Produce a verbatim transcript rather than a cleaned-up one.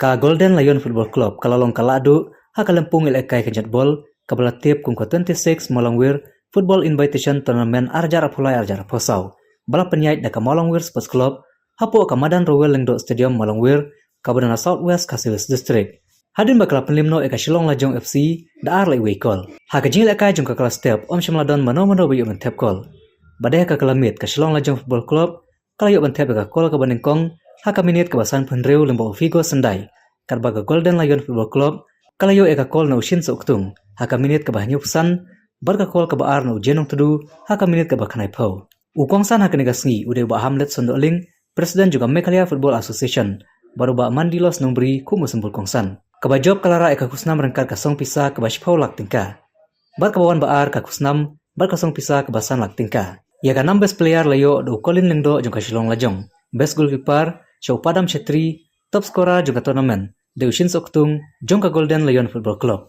Ka Golden Lion Football Club ka la long ka lahduh ha ka lympung ïalehkai ka jatbol kaba la tip kum ka twenty-six Mawlangwir Football Invitation Tournament ar hajar arphew lai ar hajar arphew saw, ba la pynïaid da ka Mawlangwir Sports Club hapoh ka Madan Rowel Lyngdoh Stadium, Mawlangwir, kaba don ha South West Khasi Hills District. Hadien ba ka la pynliem noh ïa ka Shillong Lajong F C da ar la iwei kol. Ha ka jingïalehkai jong ka, ka la step ym shym la don mano mano ba ïoh ban thep kol. Bad ha ka, ka la miet, ka Shillong Lajong Football Club ka la ïoh ban thep ïa ka kol kaba nyngkong ha ka minit kaba sanphew hynriew lyngba u Figo Syndai, katba ka Golden Lion Football Club ka la ïoh ïa ka kol na u Shin Soh Ktung ha ka minit kaba hynñiewphew san, bad ka kol kaba ar na u Jenong Tudu ha ka minit kaba khyndaiphew. U kongsan ha kane ka sngi u dei u Bah Hamlet Sondohling, President jong ka Meghalaya Football Association, bad u Bah Mandilos Nongbri kum u symbol kongsan. Kaba jop ka la rah ïa ka khusnam ryngkat ka song pisa kaba shiphew lak tyngka, bad kaba wan ba ar ka khusnam bad ka song pisa kaba san lak tyngka. Ïa ka nam Best Player la ïoh da u Colin Lyngdoh jong ka Shillong Lajong, Best Goalkeeper sha u Padam Chetri, top scorer jong ka tournament dei u Shin Soh Ktung jong ka Golden Lion Football Club.